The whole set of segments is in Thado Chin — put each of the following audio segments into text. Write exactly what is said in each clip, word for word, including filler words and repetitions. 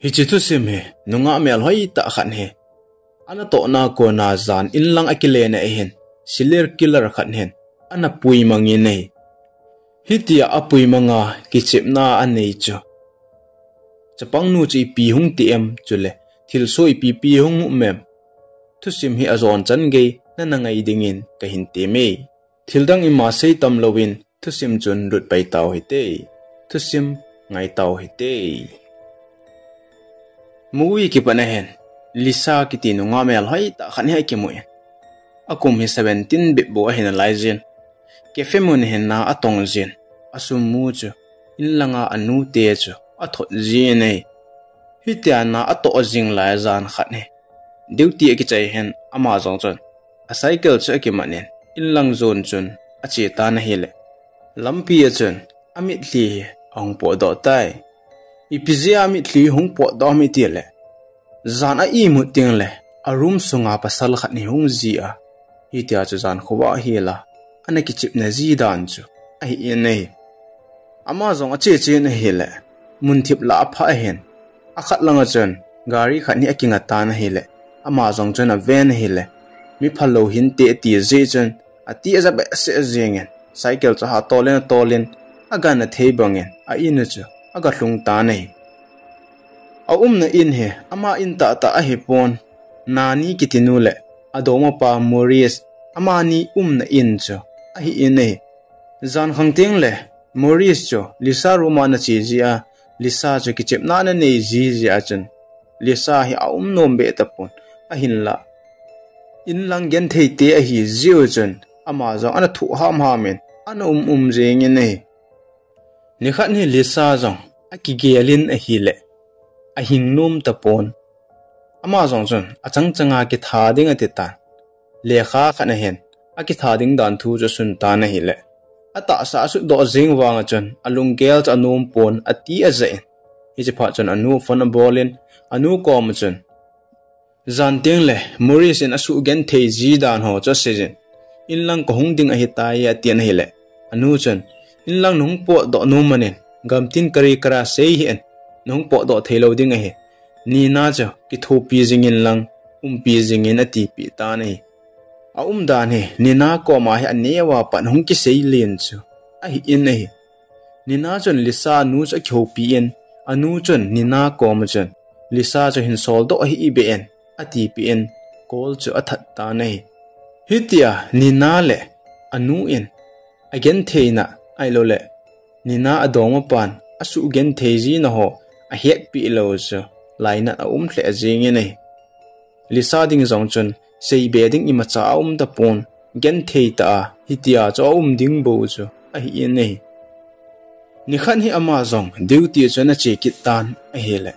Hiche thusim hi nungah melhoi tah khat hi, ana tohna kona jan inlang akile na ahin, serial killer khat hin ana puimang in ahi. Hitia apuimang a kichepna anei chu, chapangnu chu ipi hung ti em, chule thilsoh ipi pi hung um em? Thusim hi ajon chan gei nana ngai dingin kahin temme. Thildang ima sei tam louvin thusim chun lut pai tau hite. Thusim ngai tau hite. Movie kipat na hin, Lisa kiti nungah melhoi tah khat hi akimu in, akum hi seventeen bep bou ahi nalai jin, cafe mun hin na atong jin, asum mu chu inlanga anute chu athot jin ahi. Hitia na atoh jing lai jan khat hi, duty akichai hin ama jong chun acycle chu akiman in, inlang jon chun ache tan ahile, lampi a chun amitlhi hi ahung potdoh tai. Ipi jeh a amitlhi hung potdoh ham itile, jan a imut tengle, aroom sunga pasal khat hi hung ji a, hitia chu jan khovah hel a ana kichepna ji dan chu ahi in ahi. Ama jong ache chen ahile, munthip lah aphah ahin, akhat langa chun gari khat hi akinga tan ahile, ama jong chun aven ahile, mi phalou hinte ati jeh chun, ati aja behseh jengin, cycle chu ahatol in atol in, agangthei bangin a-in u chu agalhung tan ahi. Aumna in hi ama in tahtah ahipon, Nani kiti nu le adongmapa Morris, amani umna in chu ahi in ahi. Jan khang tengle, Morris chu Lisa room a ana che ji a, Lisa chu kichepna ana nei ji jeh a chun, Lisa hi aum nom beh tapon, ahinlah inlang genthei te ahi jeh u chun, ama jong ana thoh hamham in ana um um jengin ahi. Nikhat hi Lisa jong akigel in ahile, ahing nom tapon. Ama jong chun achang changa kitha ding ati tan, lekha khat ahin, akitha ding dan thu chu asun tan ahile, atahsa asutdoh jeng vanga chun alunggel chu anom pon, ati ajah in, hiche phat chun anu phone abol in, anu koma chun, jan tengle Morris in asuhgenthei ji dan ho chu aseijin, inlang kahung ding ahitai atin ahile, anu chun, inlang nahung potdoh nom manin, gamtin kari kara sei hih in, nahung potdoh theilou ding ahi. Nina chu kithopi jingin lang, umpi jingin, atipeh tan ahi. Aumdan hi Nina koma hi aneo a pat hung kisei len chu ahi in ahi. Nina chun Lisa anu chu akihoupi in, anu chun Nina koma chun, Lisa chu hin soldoh hih beh in, atipeh in, call chu athat tan ahi. Hitia Nina le anu in agentheina ahiloule, Nina adongmapan asuhgenthei jina ho ahetpeh lou chu lainat aum lheh jengin ahi. Lisa ding jong chun seibe ding imacha aum tapon, genthei tah a hitia chu aum ding bou chu ahi in ahi. Nikhat hi ama jong duty chun ache kit tan ahile,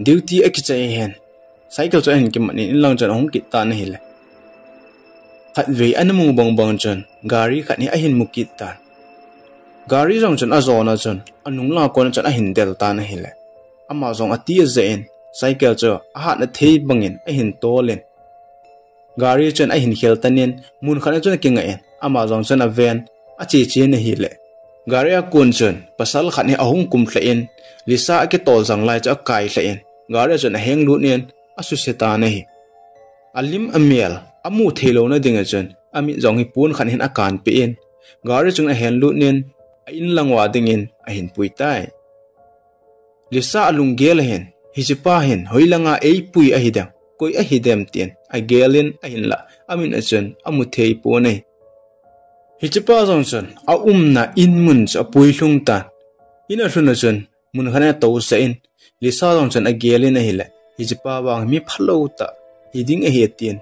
duty akichai hin, cycle chu ahin kiman in, inlang chun ahung kit tan ahile, khatvei ana mu bangbang chun gari khat hi ahin mu kit tan. Gari jong chun ajona chun anunglang kona chun ahin del tan ahile, ama jong ati ajah in, cycle chu ahatna thei bangin ahin tol in, gari chun ahin khel tan in, mun khat a chun akingah in, ama jong chun aven, ache chen ahile, gari a kon chun pasal khat hi ahung kum lheh in, Lisa akitol jang lai chu akai lheh in, gari a chun ahenglut in, asuse tan ahi. Alim amel amu theilouna dinga chun amit jong hi pon khat hin akanpeh in, gari chun ahenlut in, a-inlang uva dingin ahin pui tai. Lisa alunggel ahin, hichepa hin hoilanga eipui ahidem, koi ahidem tin agel in, ahinlah amin a chun amu thei pon ahi. Hichepa jong chun aumna in mun chu apui lhung tan, in alhun a chun mun khat in atousah in, Lisa jong chun agel in ahile, hichepa vang mi phalou tah hiding ahi tin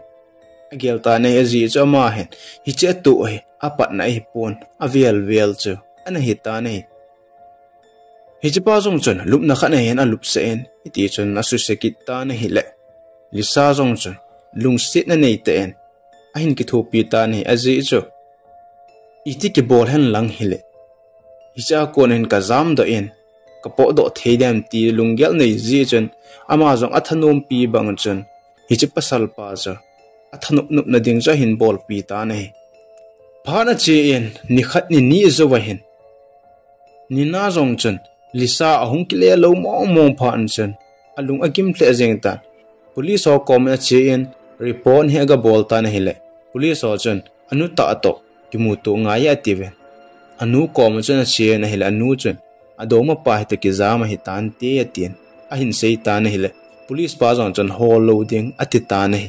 agel tan ahi. Ajeh chu ama hin hiche atoh hi apatna ahipon, avel vel chu ana hitan ahi. Hichepa jong chun lupna khat a hin alupsah in, hiti chun asuse kit tan ahile, Lisa jong chun lungsetna neitah in ahin kithopi tan ahi. Ajeh chu iti kibol henlang hile, hichea kon hin kajamdoh in, kapotdoh thei dem ti lunggel nei jeh chun, ama jong athanompi bang chun, hiche pasalpa chu athanop nopna ding chu ahin bolpi tan ahi. Phat ache in, nikhat nini jouva hin, Nina jong chun Lisa ahung kile lou mong mong phat chun, alung agim lheh jeng tan. Police ho kom ache in report hi aga bol tan ahile, police ho chun anu tah toh kimuto ngai e atiuvin. Anu kom chun ache in ahile, anu chun adongmapa hi toh kijam ahi tante atin ahin sei tan ahile, police pa jong chun hol lou ding ati tan ahi.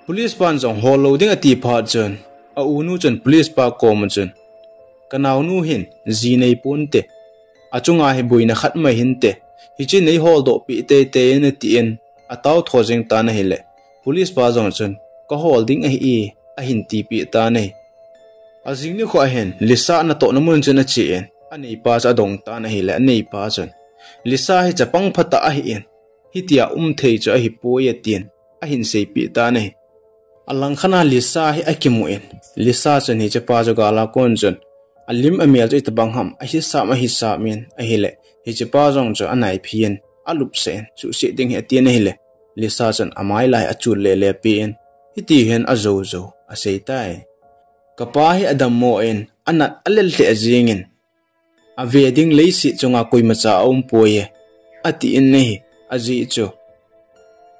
Police pan jong hol lou ding ati phat chun, a unu chun police pa kom chun, ka naonu hin ji nei ponte, achunga hi boina khat mai hinte, hiche nei holdoh peh teitei in atin, atao tho jeng tan ahile, police pa jong chun, ka hol ding ahi e, ahin tipeh tan ahi. Ajing nikho ahin, Lisa natohna mun chun ache in, aneipa chu adong tan ahile, aneipa chun, Lisa hi chapang phatah ahin, hitia um thei chu ahipoi atin, ahin seipeh tan ahi. Alangkhat a Lisa hi akimu in, Lisa chun hichepa chu gal a kon chun, alim amel chu itobang ham, ahisam ahisam in ahile, hichepa jong chu anaiphi in, alupsah in, suhset ding hi atin ahile, Lisa chun amai lah hi achul lele peh in, hiti hin ajou jou asei tai. Kapa hi adammo in, anat alel lheh jeng in, ave ding leiset chunga koimacha aumpoi e, atin ahi, ajeh chu,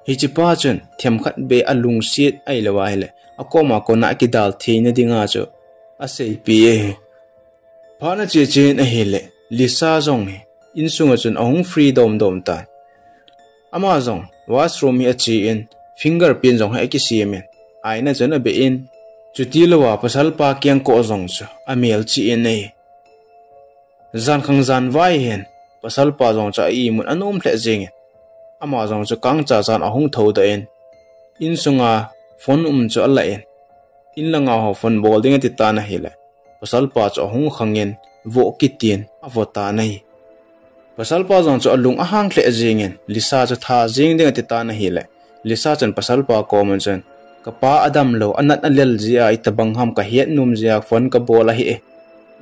hichepa chun themkhat beh alungset ahilou ahile, akoma kona akidal theina dinga chu aseipeh ahi. Phat ache chen ahile, Lisa jong hi insunga chun ahung free domdom tan. Ama jong washroom hi ache in, fingerprint jong hi akisem in, aina chun abeh in, chutilouva pasalpa kengkoh jong chu amelchih in ahi. Jankhang janvai hin, pasalpa jong chu a-imut anom lheh jeng in, ama jong chu kangcha chan ahung thoudoh in, insunga phone um chu alah in, inlanga ho phone bol ding ati tan ahile, pasalpa chu ahung khang in, voh kit in avo tan ahi. Pasalpa jong chu alung ahang lheh jeng in, Lisa chu tha jeng ding ati tan ahile, Lisa chun pasalpa koma chun, kapa adamlou, anat alel jeh a itobang ham kahet nom jeh a phone kabol ahi e,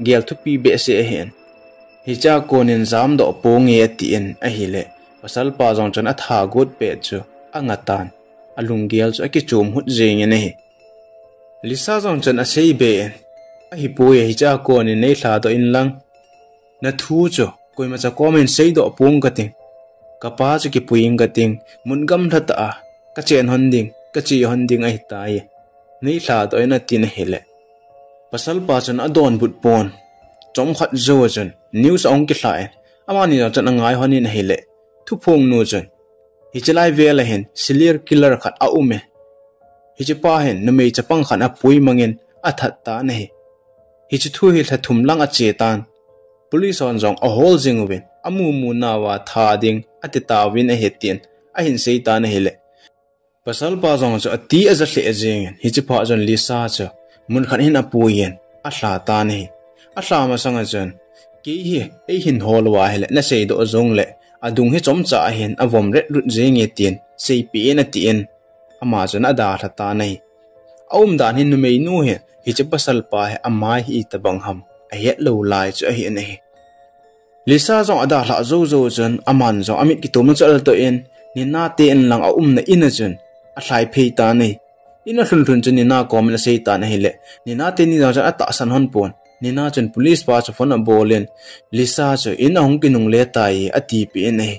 gel thupi behseh ahin, hichea konin jamdoh ponge atin ahile, pasalpa jong chun atha got pet chu angah tan, alunggel chu akichom hut jeng in ahi. Lisa jong chun aseibe in, ahipoi e, hichea konin neilhadoh inlang, nathu chu koimacha komin seidoh pong kating, kapa chu kipui inge kating, mun gamlhatah a kachen hon ding, kache hon ding ahitai, neilhadoh in atin ahile, pasalpa chun adonbut pon, chomkhat jou a chun news ahung kilha in, amani jong chun angai hon in ahile, thuphongnu chun, hiche lai vel a hin serial killer khat aume, hichepa hin numei chapang khat apui mangin athat tan ahi. Hiche thu hi lha thum lang ache tan, police hon jong ahol jing uvin, amumu nauva tha ding ati tauvin ahi tin ahin sei tan ahile, pasalpa jong chu ati aja lheh jeng in, hichepha chun Lisa chu munkhat hin apuiyin alha tan ahi. Alha masanga chun, kei hi eihin hol uva ahile naseidoh jongle adung hi chomcha ahin avom retlut jenge tin seipeh in atin, ama chun adalha tan ahi. Aumdan hi numeinu hi hiche pasalpa hi amai hi itobang ham ahetlou lai chu ahi in ahi. Lisa jong adalhah joujou chun aman jong amit kitomna chu aladoh in, Nina te in lang aumna in a chun alhai phei tan ahi. In alhun lhun chun Nina komin asei tan ahile, Nina teni jong chun atahsan hon pon, Nina chun police pa chu phone abol in, Lisa chu in ahung kinungle tai atipeh in ahi.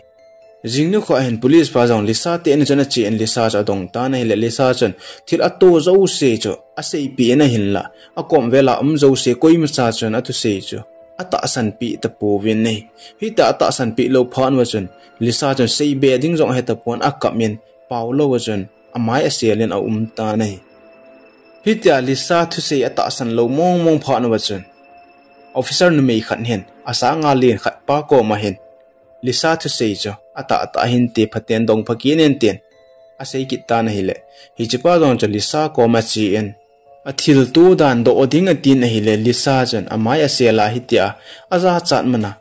Jing nikho hin police pa jong Lisa te in a chun ache in Lisa chu adong tan ahile, Lisa chun thil ato jouse chu aseipeh in ahinla, akom vela um jouse koimacha chun athusei chu atahsan peh tapouvin ahi. Hitia atahsan peh lou phat uva chun Lisa chun seibe ding jong ahetapon, akap in paolou a chun amai asel in aum tan ahi. Hitia Lisa thusei atahsan lou mongmong phat uva chun officer numei khat hin asanga len khat pa koma hin Lisa thusei chu atahtah hinte, phaten dong pha kit in tin asei kit tan ahile, hichepa jong chu Lisa koma ache in, athilto dan doh ding atin ahile, Lisa chun amai asel a hitia ajachat mana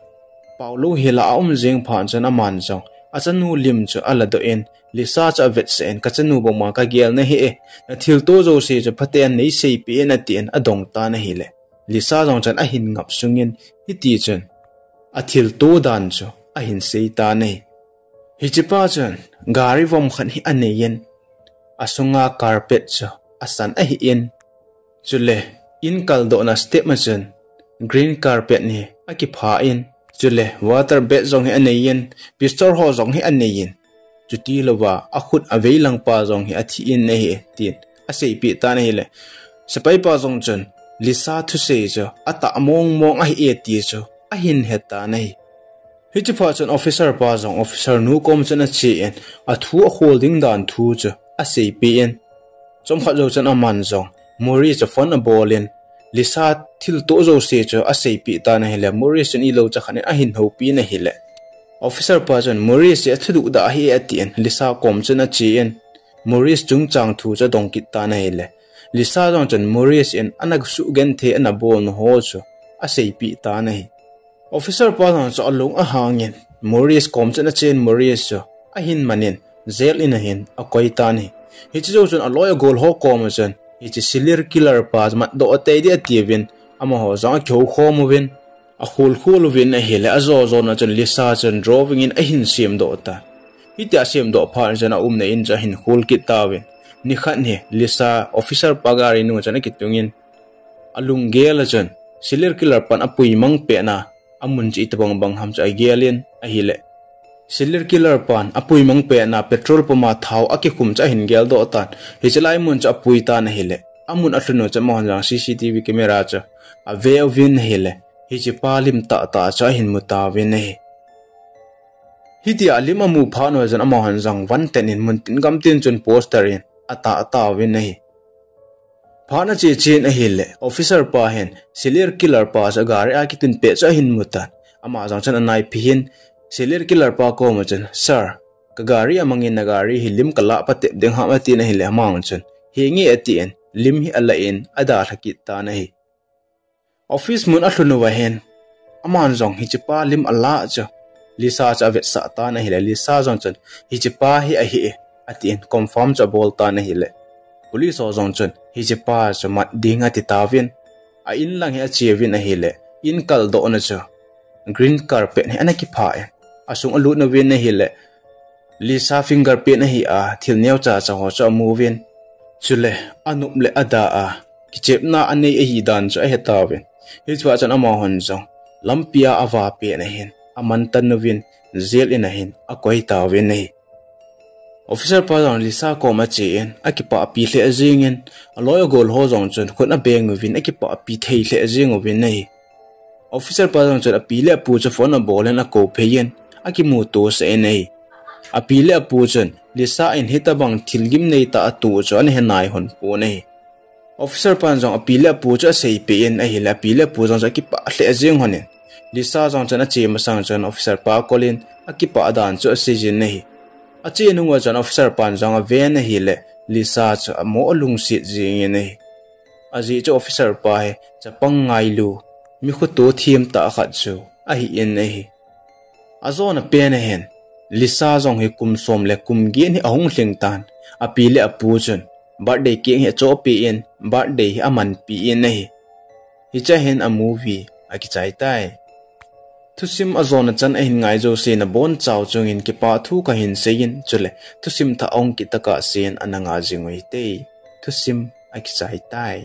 paolou hela aum jeng phat chun aman jong achanu lim chu aladoh in, Lisa chu avetsah in, kachanu bangma kagel nahi e, nathilto jouse chu phaten neiseipeh in atin adong tan ahile, Lisa jong chun ahin ngap sungin hiti chun athilto dan chu ahin sei tan ahi. Hichepa chun gari vom khat hi aneiyin, asunga carpet chu asan ahin, chule in kaldohna step a chun green carpet hi akipha in, Chule water bed jong hi anei in, pistol ho jong hi anei in. Chuti louva akhut avei lang pa jong hi athi in ahi, tin aseipeh tan ahile, sepai pa jong chun Lisa thusei chu atah mong mong ahi e ti chu ahin he tan ahi. Hiche phat chun officer pa jong officer nu kom chun ache in, athu akhol ding dan thu chu aseipeh in. Chomkhat jou chun aman jong Morris chu phone abol in, Lisa thilto jouse chu aseipeh tan ahile, Morris chun ilou chakhat in ahin houpi in ahile, officer pa chun Morris hi athuduh dah ahi e atin, Lisa kom chun ache in, Morris chungchang thu chu adong kit tan ahile, Lisa jong chun Morris in ana sugenthei ana bolna ho chu aseipeh tan ahi. Officer pa jong chu alung ahang in, Morris kom chun ache in, Morris chu ahin man in, jail in ahin akoi tan ahi. Hiche jou chun aloi agol ho kom a chun, hiche serial killer pa chu matdoh tei ding atiuvin, amaho jong akihou khom uvin, akhol khol uvin ahile, ajo jona chun Lisa chun drawing in ahin semdoh tan. Hitia asemdoh phat chun aumna in chu ahin khol kit tauvin. Nikhat hi Lisa officer pa gari nung chun akitung in, alunggel a chun serial killer pan apui mang pehna amun chu itobang bang ham chu agel in ahile, serial killer pan apui mang pehna petrol pump a thao akikhum chu ahin geldoh tan. Hiche lai mun chu apui tan ahile, amun alhun u chu amahon jong C C T V camera chu ave uvin ahile, hiche pa lim tahtah chu ahin mu tauvin ahi. Hitia lim amu phat uva chun amahon jong vanten in muntin gamtin chun poster in atah tauvin ahi. Phat ache chen ahile, officer pa hin serial killer pa chu gari a kitun pet chu ahin mu tan. Ama jong chun anaipi in, serial killer pa kom a chun, Sir, ka gari amang in, nagari hi lim kalah patep ding ham, atin ahile, ama jong chun, Henge, atin lim hi alah in adalha kit tan ahi. Office mun alhun uva hin, aman jong hiche pa lim alah chu Lisa chu avetsah tan ahile, Lisa jong chun, Hiche pa hi ahi e, atin confirm chu abol tan ahile, police ho jong chun hiche pa chu mat ding ati tauvin, a in lang hi ache uvin ahile, in kaldohna chu green carpet hi ana kipha in, asung alut uvin ahile, Lisa fingerprint ahi a thil neocha cha ho chu amu uvin, chule anop le ada a kichepna anei ahi dan chu ahe tauvin. Hichea chun amahon jong lampia avah pet na hin aman tan uvin, jail in ahin akoi tauvin ahi. Officer pa jong Lisa kom ache in akipah pi lheh jeng in, aloi agol ho jong chun khut abeng uvin akipah pi thei lheh jeng uvin ahi. Officer pa jong chun api le apu chu phone abol in akou phei in, akimuto sah in ahi. Api le apu chun Lisa in hitobang thil gimnei tah atoh chu ana he nai hon pon ahi. Officer pan jong api le apu chu aseipeh in ahile, api le apu jong chu akipah lheh jeng hon in, Lisa jong chun ache masang chun officer pa akol in akipah dan chu asei jin ahi. Ache nung uva chun officer pan jong aven ahile, Lisa chu amo alungset jeng in ahi. Ajeh chu officer pa hi chapang ngailu, mi khoto them tah khat chu ahi in ahi. Ajona pen ahin, Lisa jong hi kum som le kum get hi ahung lhing tan, api le apu chun birthday cake hi achohpeh in, birthday hi amanpi in ahi. Hichea hin a movie akichai tai. Thusim ajona chan ahin ngai jouse nabonchau chungin kipah thu kahin seiyin, chule thusim thah ahung kit tokah sen ana ngah jing uvin te. Thusim akichai tai.